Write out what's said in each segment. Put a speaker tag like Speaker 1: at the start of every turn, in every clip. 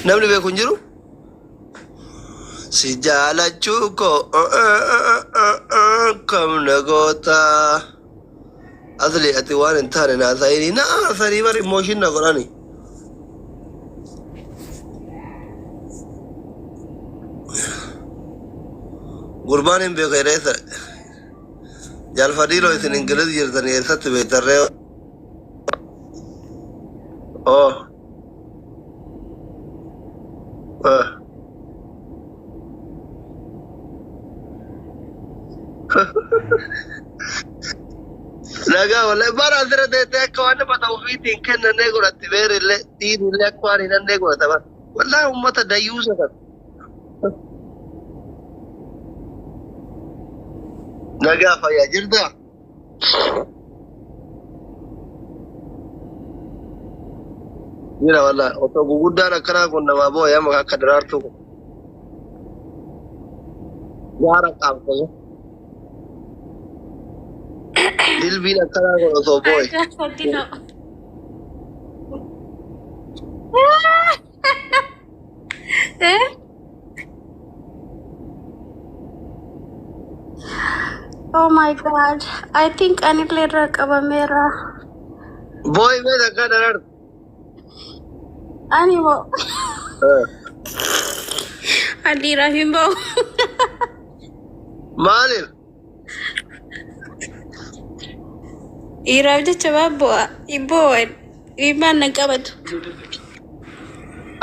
Speaker 1: Namni beeku hin jiru? Si jaalachuu koo kam na goota. Asli ati waan hin taane naa ta'ini na aarsanii bar emotion na godhani. Gurbaan hin beeku jedhee isa. Jaal Fadiiloo isin Ingiliz jirtanii eessatti beektarree? Oh. Ah. Nagaa wallahi bara asirra teessee akka waan nama ta'u ofiitiin kennannee godhatti beerillee dhiirillee akka waan hin hannee godhata bara. Wallahi uummata dayyuusa kana. Nagaa fayyaa jirtaa? Jira wallahi osoo guguddaan akkanaa kun namaa boo'e amma akka daraartuu kun. Gaara qaamsee. Dilbiin akkanaa kun osoo boo'e.
Speaker 2: Eh? Oh my God. I think anillee irraa qabameera.
Speaker 1: Boo'i mee takkaa daraartu.
Speaker 2: Ani moo ani dhiiraaf hin ba'u.
Speaker 1: Maaliif?
Speaker 2: Dhiiraaf jecha waan bu'a. Hin boo'an. Ilmaan nan qabatu.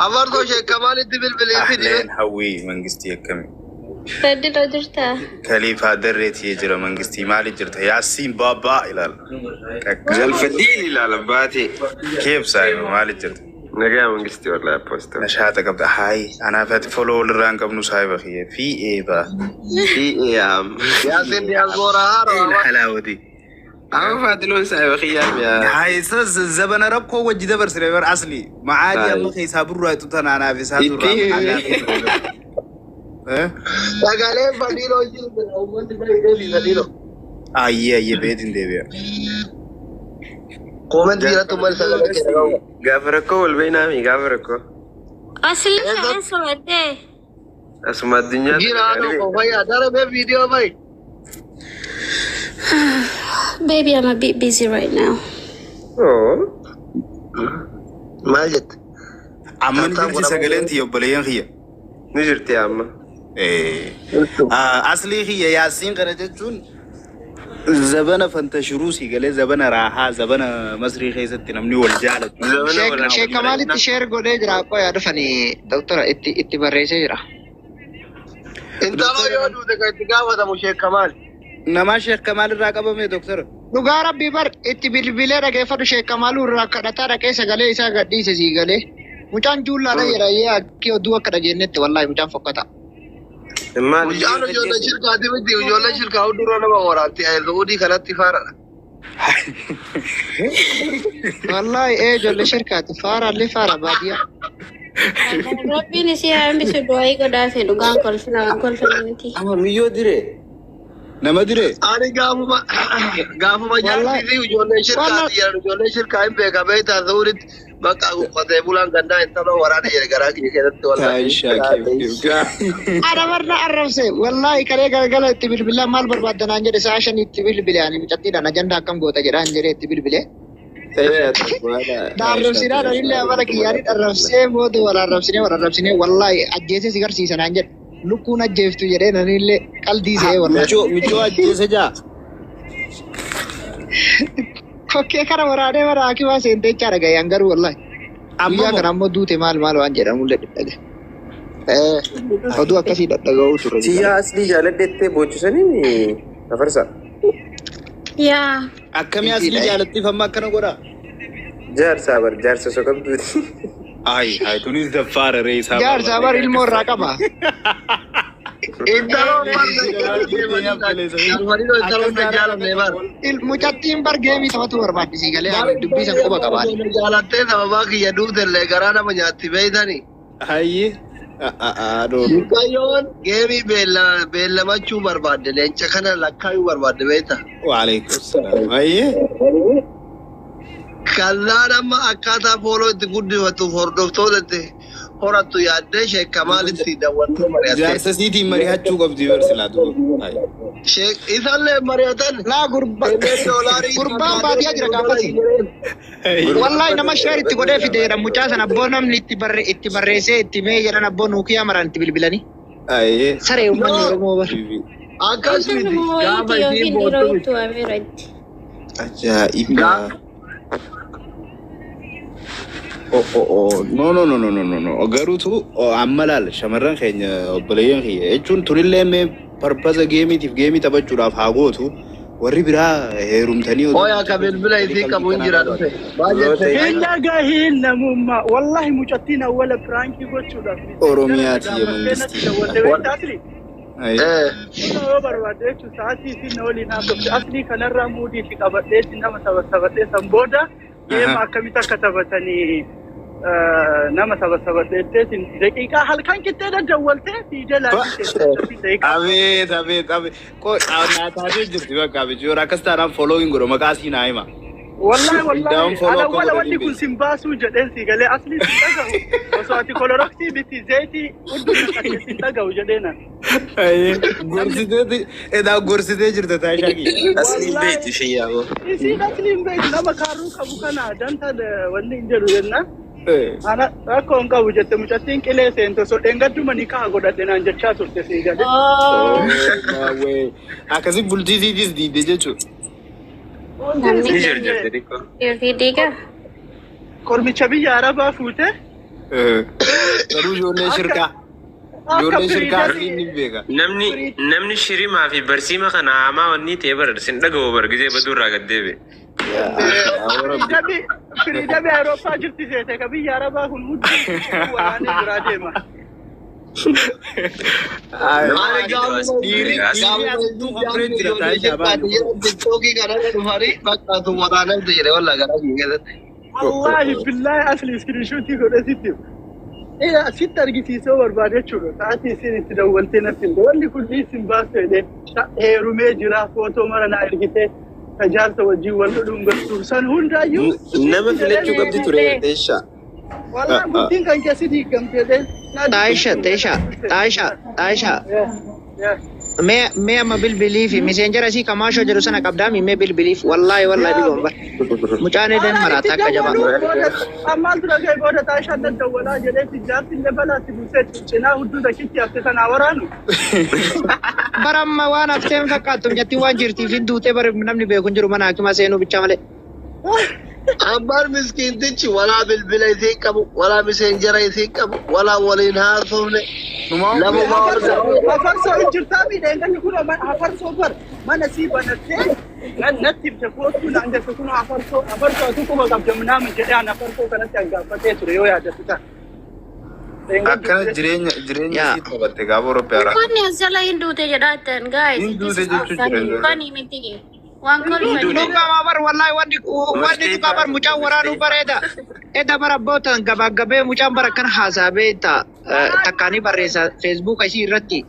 Speaker 1: Afartoo sheekamaalitti bilbilii fidi.
Speaker 3: Ahleen hawwii mangistii akkami?
Speaker 2: Baddiloo jirtaa?
Speaker 3: Kaliifaa darreetii jira mangistii maali jirta? Yaasiin baabaa ilaala. Qaqqaali.
Speaker 4: Jalfadiin ilaala baatee.
Speaker 3: Keef saayiba maali jirta?
Speaker 4: Nagaa mangistii wallahi apposto.
Speaker 3: Nashaata qabda. Hayi anaaf ati foloo walirraa hin qabnu saayiba kiyya. Fi eebaa.
Speaker 4: Fi eeyaam.
Speaker 1: Yaasin diyaasbooraa haaroo
Speaker 3: Een halaawati.
Speaker 4: Amma faatiloon saayiba kiyyaa mi'a.
Speaker 3: Hayi sa zabana rakkoo wajji dabarsine bar asli. Macaadii amma
Speaker 4: Hayi.
Speaker 3: keessaa burraaxu tana anaaf isaatu
Speaker 4: Itti
Speaker 3: irraa maqaa Eh?
Speaker 1: Sagaleen fadiiloo jirtu uummanni baay'ee deebii fadiiloo.
Speaker 3: Ayyee ayyee beetiin deebi'a.
Speaker 1: Koomentii irratti uummanni sagalee keenya qabu.
Speaker 4: Gaafa rakkoo wal beeknaami gaafa rakkoo.
Speaker 2: Asli
Speaker 1: Eessa?
Speaker 2: sa'een sobattee.
Speaker 4: Asuma addunyaa
Speaker 1: Jira
Speaker 4: tana
Speaker 1: haadha
Speaker 4: gaarii
Speaker 1: koo fayyaa dara mee viidiyoo bayi.
Speaker 2: Baby, I'm a bit busy right now.
Speaker 4: Oo.
Speaker 1: Maal jette?
Speaker 3: Amma ni
Speaker 1: Taaptaap
Speaker 3: jirti
Speaker 1: godhamaa
Speaker 3: sagaleen
Speaker 1: jiru.
Speaker 3: tiyya obboleeyyan kiyya.
Speaker 4: Ni jirti amma.
Speaker 3: Eh, Aslii kiyya yaasiin kana jechuun zabana fantashiruu si galee zabana raahaa zabana masrii keessatti namni wal jaalatu.
Speaker 4: Zabana
Speaker 5: Sheek
Speaker 4: wal
Speaker 5: Sheek Kamaalitti sheer godhee jira. Qoyaa dhufanii doktora itti itti barreessee jira.
Speaker 1: Intaloo yoo duute kan itti gaafatamu Sheek Kamaal.
Speaker 3: Namaa Sheek Kamaal irraa qabame doktora.
Speaker 5: Dhugaa rabbii bar itti bilbilee dhageeffadhu Sheek Kamaaluu irraa kadhataa dhaqee sagalee isaa gadhiise sii galee. Mucaan juullaadha jedha yee akki oduu akka dhageenyetti wallaahi mucaan fokkata.
Speaker 4: Maal
Speaker 1: Mucaan ijoollee shirkaati miti ijoollee shirkaa hundurra nama waraanti Saudii kanatti faaradha.
Speaker 5: Wallaahi ee ijoollee shirkaati faaraallee faara baadiyyaa.
Speaker 2: Rabbiin isii haa hambisu du'aayii godhaafi dhugaan kolfina waan kolfina miti.
Speaker 4: Amma miyyoo diree.
Speaker 3: Nama dire.
Speaker 1: Ani gaafuma gaafuma
Speaker 5: Wallaahi
Speaker 1: jaartii fi ijoollee
Speaker 5: wallaahi
Speaker 1: shirkaati jedhan ijoollee shirkaa hin beeka beektaa Sauditti bakka qotee bulaan gandaa intaloo waraana jedhe garaa kiyya keessatti wallaahi.
Speaker 3: Taayishaa keef keef.
Speaker 5: Ana barna arrabse wallaahi kalee galgala itti bilbilaa maal barbaadda naan jedhe sa'a shanii itti bilbile ani mucattiidhaan ajandaa akkam goota jedhaan jedhee itti bilbile.
Speaker 4: Taayishaa tokko
Speaker 5: Na arrabsinaan anillee amala kiyyaanii arrabsee booda wal arrabsinee wal arrabsinee wallaahi ajjeesee si garsiisa naan jedhe. Lukkuun ajjeeftu jedhee nanillee qaldii se'ee wallaahi.
Speaker 3: Michoo michoo ajjeese jaa.
Speaker 5: Kokkee kana waraanee mana hakimaa seentee jechaadha gahee garuu wallaahi.
Speaker 3: Amma
Speaker 5: Guyyaa
Speaker 3: moo
Speaker 5: kana ammoo duute maal maal waan jedhamullee dhadhaga. Oduu akkasii dhadhaga'uu turre
Speaker 4: Siyyaa
Speaker 5: galgala.
Speaker 4: aslii jaaladhettee boochisaniin afarsa.
Speaker 2: Yaa.
Speaker 3: Akkamii aslii
Speaker 5: Isiidha.
Speaker 3: jaalattiif amma akkana godhaa?
Speaker 4: Jaarsaa bar jaarsa osoo qabduuti.
Speaker 3: Ayi ayi tunis daffaara ree isaa
Speaker 5: Jaarsa
Speaker 3: barbaade
Speaker 5: bar ilmoo irraa qaba.
Speaker 1: Intaloon barna jaalladhe intaloon na jaalanne bar.
Speaker 5: Mucattiin bar geemii taphatu barbaaddisii galee ani dubbii san quba qabaani.
Speaker 1: Jaalattee sababaa kiyya duutellee garaa nama nyaatti beeytani.
Speaker 3: Hayyi. Adoon.
Speaker 1: Mucayyoon geemii beellamachuu barbaadde leenca kana lakkaayuu barbaadde beeyta.
Speaker 3: Waalaikum salaam. Hayyi.
Speaker 1: Kallaan amma akkaataa fooloo itti guddifatuuf hordoftoota itti horattu yaaddee sheekamaalitti dawwattee mari'atte.
Speaker 3: Jaarsa siitiin mari'achuu qabdi bar silaa duuba.
Speaker 1: Isallee mari'atan.
Speaker 5: Laa gurba
Speaker 1: Illee doolaarii
Speaker 5: gurbaan baadiyyaa jira gaafasi. Wallahi nama share itti godhee fide jedhan mucaa sana abboo namni itti barre itti barreessee itti mee jedhan abboo nuukiyaa maraan itti bilbilanii.
Speaker 3: Ayyee.
Speaker 5: Saree uummanni Oromoo bara.
Speaker 1: Akkas
Speaker 2: Wanti
Speaker 1: miti
Speaker 2: nama
Speaker 1: gaafa
Speaker 2: wayiiti
Speaker 1: isiin
Speaker 2: yookiin dhiira
Speaker 1: boottu miti.
Speaker 2: wayiitu waameera itti.
Speaker 3: Ajaa'iba. Oh, oh, oh. No, no, no, no, no, no, no. Garuutu oh, amma laal shamarran keenya obboleeyyan kiyya jechuun tunillee mee purpose gameiitiif gameii taphachuudhaaf haa gootu warri biraa heerumtanii otoo
Speaker 1: Ooyaa ka bilbila isii qabu hin jira dhufe. Maal jette?
Speaker 6: Hin dhagahin namummaa. Wallahi mucattiin awwala prankii gochuudhaaf.
Speaker 3: Oromiyaati ya mangistii.
Speaker 6: Dawwalte beektaa asli.
Speaker 3: Ayi.
Speaker 6: Kun yoo barbaadde jechuun sa'aatii isin na waliin haasofte aslii kanarraa muudii itti qabadhee nama sabasabadhee san booda deema akkamitti akka taphatanii nama sabasabadheetteetiin daqiiqaa halkan qixxee daddawwaltee fiidee laaltee.
Speaker 3: Abeet, abeet, abeet. Qo naa taatee jirti bakka abeet. Yoo akkas taanaan following godho maqaa sii naa hima.
Speaker 6: Wallahi wallahi
Speaker 3: Down follow
Speaker 6: ana
Speaker 3: akka
Speaker 6: wala
Speaker 3: godhanii
Speaker 6: wanni kun
Speaker 3: beeku.
Speaker 6: sin baasuu jedheen si galee aslii sin dhagahu osoo ati Cloroxii biti zeetii hudduu naqatte sin dhagahu jedheena.
Speaker 3: Ayyee. Gorsitee edaa gorsitee jirta taashaa kiyya.
Speaker 4: Asliin beekti ishee yaaboo.
Speaker 6: Isiin asliin beektu nama kaarruu qabu kana danta wanni hin jedhu jennaan. Ana rakkoo hin qabu jette mucattiin qilee seente osoo dheengadduma ni kaa godhadhe naan jechaa turte si galee.
Speaker 2: Oh,
Speaker 3: Akkasi bultii siitis diidde jechuudha.
Speaker 2: Namni
Speaker 4: Ni jarjarte xiqqoo.
Speaker 2: Dhiirri diiga.
Speaker 6: Kormicha biyya Arabaa fuute
Speaker 3: Garuu ijoollee shirkaa.
Speaker 6: akka
Speaker 3: Ijoollee shirkaa
Speaker 6: freedomii
Speaker 3: asliin ni beeka.
Speaker 4: Namni shirimaa fi barsiima kana hamaa wanni ta'e bara sin dhaga'u bar gizee baduu irraa gad deebi'e.
Speaker 6: Freedomii Awurooppaa jirti seete ka biyya Arabaa kun hundi waraanee biraa deema.
Speaker 1: Maali
Speaker 3: Dhiirri
Speaker 1: gaafuma
Speaker 3: asittuu qophee jira taashaa baay'ee.
Speaker 1: TikTokii kanarra dhufanii bakka tu waraanamte jedhe wallaa garaa kiyya keessatti.
Speaker 6: Wallaahi billaahi asli screenshotii godhe sitti. Sitti argisiisuu barbaade jechuudha. Sa'aatii isin itti dawwaltee natti himte. Wanni kun isin baastu jedhee heerumee jira footoo mara naa ergitee tajaajila wajjin wal dhudhungattu san hundaayyuu.
Speaker 4: Nama filachuu qabdi ture eesha.
Speaker 6: Wallaahi bultiin kan keessi diigamte jedhee.
Speaker 5: Taayisha, Taayisha, Taayisha, Taayisha. Mee mee amma bilbilii fi Messenger asii kamaashoo jedhu sana qabdaami mee bilbiliif wallaahi wallaahi dhugoon bar. Mucaan edan maraata akka jabaa.
Speaker 6: Ammaan dura ga'e booda Taayishaan daddawwalaa jedhee jaarsi illee balaatti buusee cinaa hudduu takkitti hafte sanaa waraanu.
Speaker 5: Bara amma waan hafteen fakkaattu mucattiin waan jirtiif hin duutee bara namni beeku hin jiru mana hakimaa seenuu bicha malee.
Speaker 1: Abbaan miskiintichi walaa bilbila isii qabu, walaa Messengera isii qabu, walaa waliin haasofne. Lamumaa ol
Speaker 6: Hafarsoo hin jirtaa miidhaan kun hafarsoo bar mana sii banattee natti himte kootuu naan jette kun hafarsoo hafarsoo atu quba qabda minaamin jedhee an hafarsoo kanatti an gaaffatee ture yoo yaadattu ta'a.
Speaker 3: Akkana jireenya
Speaker 5: Yaa.
Speaker 3: isii taphatte gaafa Oromiyaa.
Speaker 2: Wanni as jala hin duute jedhaattan guys.
Speaker 3: Hin duute jechuu jira.
Speaker 2: Funny miti. Waan kolfani.
Speaker 5: Dhugaa bar wallahi wanni dhugaa bar mucaan waraanuu bareeda. Eda bara abbootan gabaagabee mucaan bara akkana haasaa beekta takkaanii barreessa Facebooka ishii irratti.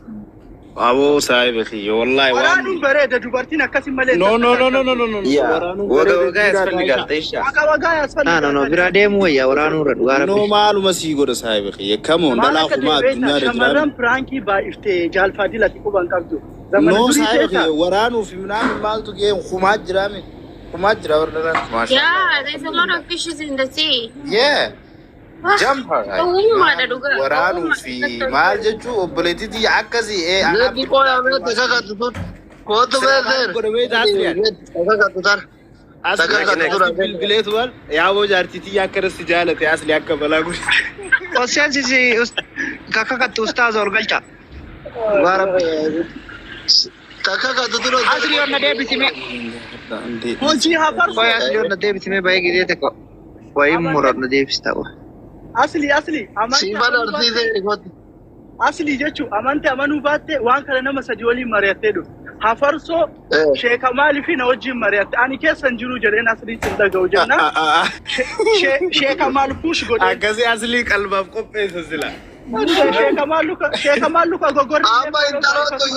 Speaker 3: Aboo saahiba kiyya wallahi waan.
Speaker 6: Waraanuun bareeda dubartiin akkasi malee.
Speaker 3: No, no, no, no, no, no, no.
Speaker 4: Yaa.
Speaker 3: Waraanuun
Speaker 4: Waga
Speaker 3: bareeda
Speaker 4: wagaa
Speaker 3: jira
Speaker 4: ያስፈልጋል
Speaker 3: Taayisha.
Speaker 4: Taayisha.
Speaker 6: Waga wagaa
Speaker 5: No, no, no, biraa deemuu wayya waraanuu irra dhugaa
Speaker 3: No
Speaker 5: rabbi.
Speaker 3: maaluma sii godha saahiba kiyya. Come on
Speaker 6: Maal
Speaker 3: dhalaa
Speaker 6: akka
Speaker 3: kumaa
Speaker 6: ta'e
Speaker 3: addunyaa
Speaker 6: beektaa
Speaker 3: irra jira.
Speaker 6: shamarran prankii baay'iftee jaalfaadilati quban qabdu. Zamana
Speaker 3: No
Speaker 6: durii
Speaker 3: saahiba
Speaker 6: beektaa.
Speaker 3: kiyya waraanuu fi minaamin maaltu ga'e kumaa jira mi? Kumaa jira warra dhalaan. Maasha.
Speaker 2: Yeah, there's a lot of fishes in the sea.
Speaker 3: Yeah. Jump her.
Speaker 2: Gowwummaadha dhugaa.
Speaker 3: Waraanuu fi maal jechuu obboleettiitii akkasii ee
Speaker 1: Zeetti qooyaa meetti kakattu tun. Kootu meeseer.
Speaker 3: Godhamee taasifne.
Speaker 1: Kakattu tan.
Speaker 3: Asli bilbileetu wal yaaboo jaartiitii akka si jaalate asli akka balaa godhe.
Speaker 5: Oseensisi kakakattu ustaaza ol galcha. Dhugaa rabbi.
Speaker 1: Kakattu tun.
Speaker 5: Asli onna deebisime.
Speaker 6: Hojii hafarsoo.
Speaker 5: Qoy asli onna deebisime baay'ee gidee tokko. Wayii muranna deebista.
Speaker 6: Asli asli
Speaker 1: Siifan arsiisee kootu.
Speaker 6: Asli jechuun amantii amanuu baatte waan kana nama sadi waliin mari'attee dhufu. Hafarsoo sheeka maaliif na wajjin mari'atte ani keessa hin jiru jedheen asli sin dhaga'u jenna. Sheeka maal push godheen.
Speaker 3: Akkasii aslii qalbaaf qopheessa sila.
Speaker 6: Sheekamaan luka gogorri.
Speaker 1: Amma intalootu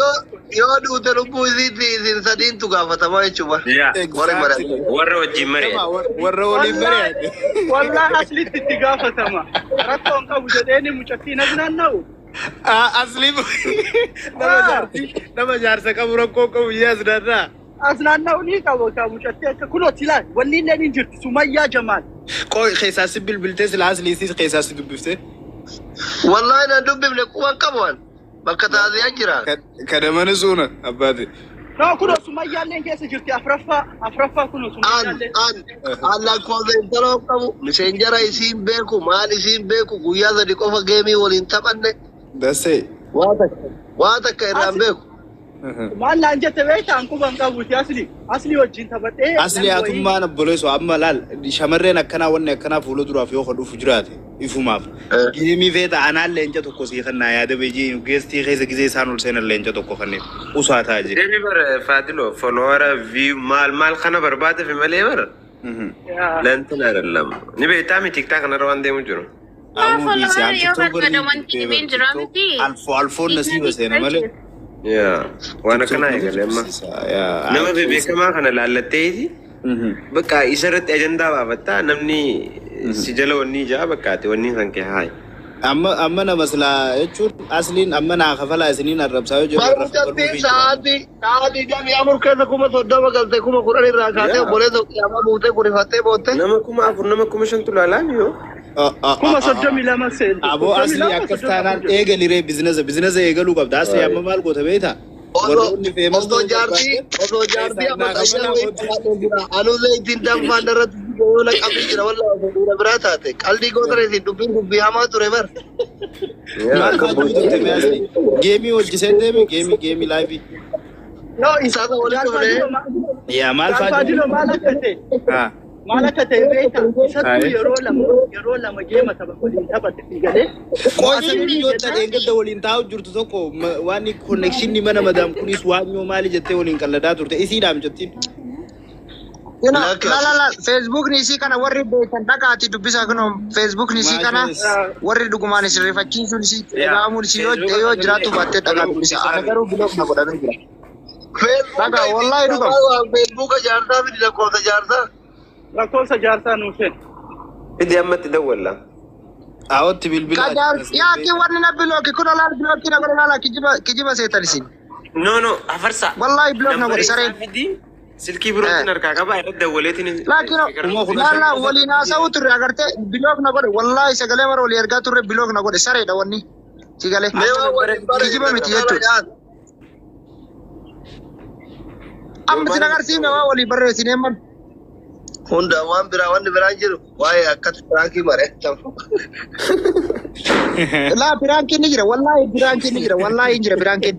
Speaker 1: yoo duute lubbuu isiitti isin sadiintu gaafatamaa jechuudha.
Speaker 4: Yaa.
Speaker 1: Warri mari'atu.
Speaker 4: Warra wajjin mari'ate.
Speaker 3: Warra waliin mari'ate.
Speaker 6: Wallaahi aslitti itti gaafatama. Rakkoo hin qabu jedheeni mucattiin as naanna'u.
Speaker 3: Asli nama jaarti nama jaarsa qabu rakkoo qabu yaa as naannaa.
Speaker 6: As naanna'u ni qaba ka mucattii akka kunooti ilaal wanni illee ni jirti Sumayyaa Jamaal.
Speaker 3: Qoy keessaa si bilbiltee sila aslii si keessaa si dubbiftee.
Speaker 1: Wallaahi nan dubbifne quban qabu an. Bakka taasisaa jira.
Speaker 3: Kana mana suuna abbaate.
Speaker 6: No kunoo Sumayyaalleen keessa jirti afraffaa afraffaa kunoo
Speaker 1: An
Speaker 6: Sumayyaalleen.
Speaker 1: an an lakkoofsa intaloo qabu miseenjara isiin beeku maal isiin beeku guyyaa sadi qofa geemii waliin taphanne
Speaker 3: Dasee.
Speaker 1: waa takka irraan beeku.
Speaker 6: Maal naan jette beektaa an quban qabuuti asli asli wajjin taphadhee.
Speaker 3: Asli hatummaan obboleessu amma laal shamarreen akkanaa wanni akkanaa fuula duraaf yoo dhufu jiraate ifumaaf. Geemii feeta anaan leenca tokko sii kannaa yaada beejii geestii keessa gisee isaan ol seenan leenca tokko kanneen usaa ta'a jira.
Speaker 4: Deemi bara Faadilo follower view maal maal kana barbaade fi malee bara. Lantin አይደለም ni beektaa mi TikTok kanarra waan deemu jiru.
Speaker 2: Waa follower yoo barbaada wanti dhibeen jira miti.
Speaker 3: Alfoo alfoon nasiiba seena malee.
Speaker 4: Yaa waan akkanaa eegale amma. Nama beekamaa kana laallatteeti bakka isa irratti ajandaa baafattaa namni si jala wanni ijaa bakka ati wanni kan kee haayi.
Speaker 3: Amma amma nama silaa jechuun asliin amma naa kafalaa isiniin arrabsaa yoo jiru warra
Speaker 1: Barumsatti sa'aatii 24 keessa 30,000 galte 10,000 irraa kaatee obboleessa qiyaamaa buutee gurifattee bootte.
Speaker 4: Nama 4,000 nama 5,000tu laalaa yoo.
Speaker 6: 32,000 seente.
Speaker 3: Aboo asli akkas taanaan eegaliree bizinasa bizinasa eegaluu qabda asli amma maal goota beektaa? Warroonni feemas
Speaker 1: Osoo jaartii amma xayyaa wayii qabaatee jira. Anuu zayitiin danfaan irratti yoo naqamee jira wallaahi osoo dhiira biraa taate. Qalbii goota isin dubbiin dubbii hamaa ture bar.
Speaker 3: Maal fa'aa turte mee asli? Geemii hojjisee deeme geemii geemii laayivii.
Speaker 6: No
Speaker 1: Isaasa walitti dhufnee.
Speaker 3: Yaa maal fa'aa
Speaker 6: Faadilo maal akka ta'e maal akka ta'e beektaa isattuu yeroo lama geema tapha waliin taphate galee.
Speaker 3: Qoosanii yoo ta'e gadda waliin taa'u jirtu tokko waan konnekshinii mana madaam kunis waan yoo maali jettee waliin qalladaa turte isiidhaam jettiin.
Speaker 5: La la la, Facebookni isii kana warri beekan dhaqaati dubbisaa kunoo Facebookni isii kana warri dhugumaan isin rifachiisuun isii dhaga'amuun isii yoo jiraatu baattee dhagaa dubbisa. Ana garuu block na godhamee jira. Dhagaa wallaahi dhugama.
Speaker 1: Feesbuuka jaarsaa fidi lakkoofsa jaarsaa.
Speaker 6: Lakkoofsa jaarsaa nuu kenna.
Speaker 4: Fidi ammatti dawwalla.
Speaker 3: Aawwatti bilbila.
Speaker 5: Yaa wanni na block kun olaal block na godhe laala kijiba kijiba seetan isin.
Speaker 4: No, afarsa.
Speaker 5: Wallaahi block na godhe sareen.
Speaker 4: Fidi silkii birootiin harkaa qaba irratti dawwaleetiin.
Speaker 5: Laakiin laala waliin haasa'uu turre agartee block na godhe wallaahi sagalee mara walii ergaa turre block na godhe sareedha wanni. Si galee.
Speaker 1: Mee waan waliin bare.
Speaker 5: Kijiba miti jechuudha. Amma sin agarsiifne waa walii barreessinee man.
Speaker 1: Hunda waan biraa wanni biraan jiru waa'ee akkas piraankii mari'atamu.
Speaker 5: Laa piraankiin ni jira wallaahi piraankiin ni jira wallaahi hin jira piraankiin.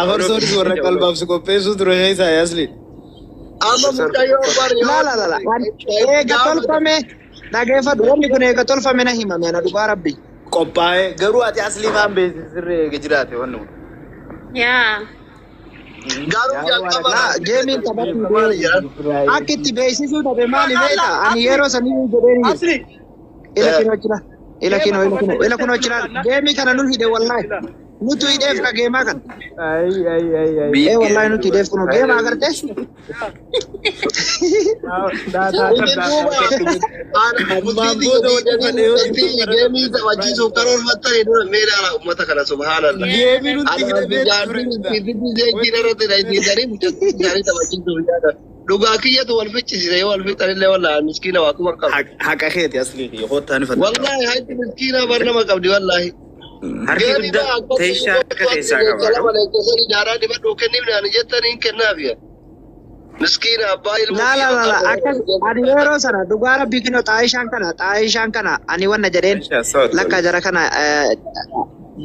Speaker 3: Afarsoonis warra qalbaaf si qopheessuu ture keessaa asli.
Speaker 1: Amma mucayyoo bari
Speaker 5: Laa laa laa laa eega tolfame dhageeffadhu wanni kun eega tolfame na himame ana dhugaa rabbi.
Speaker 3: Qophaa'ee garuu ati aslii maan beeksisirree eega jiraate wanni kun.
Speaker 2: Yaa.
Speaker 1: Garuu jalqaba.
Speaker 5: Laa geemiin taphatu akka itti beeksisuu dhabe maali beekta ani yeroo sanii jedhee ni jira.
Speaker 6: Asli.
Speaker 5: Ila kinoo jira ila kinoo ila kinoo ila kunoo jira geemii kana nu hidhe wallaahi nutu hidheef ka geemaa kana. Ee wallaahi nutu hidheef kunoo geema agartee.
Speaker 3: Ammaan booda wanni fedhe yoo
Speaker 1: Geemii taphachiisuuf karoorfattanii dura meedhaala uummata kana subhaanallah.
Speaker 3: Geemii nutti hidhamee ture.
Speaker 1: Dhugaa kiyyatu wal ficcisiise yoo wal fixanillee wallaahi miskiina waa kuma qabu.
Speaker 3: Haqa keeti asli kottaa ni fadha.
Speaker 1: Wallaahi hayti miskiina bar nama qabdi wallaahi.
Speaker 4: Harki guddaa teessaa harka keessaa qaba.
Speaker 1: Daaraa dibadhuu kenniif ani jettanii hin kennaafi. Miskiina abbaa ilmoo.
Speaker 5: La la la la akkas ani yeroo sana dhugaa rabbii kinoo xaayishaan kana ani wanna jedheen lakka jara kana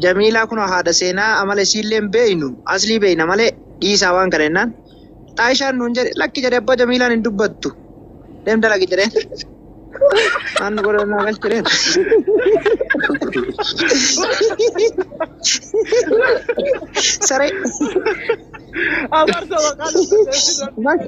Speaker 5: Jamiilaa kunoo haadha seenaa amala isiillee hin beeynu aslii beeyna malee dhiisaa waan kana jennaan xaayishaan nuun jedhe lakki jedhe abbaa Jamiilaan hin dubbattu deem dalagi jedheen waan nu godhan naa galchi jedheen. Saree.
Speaker 6: Abarsa maqaan.
Speaker 5: Mas.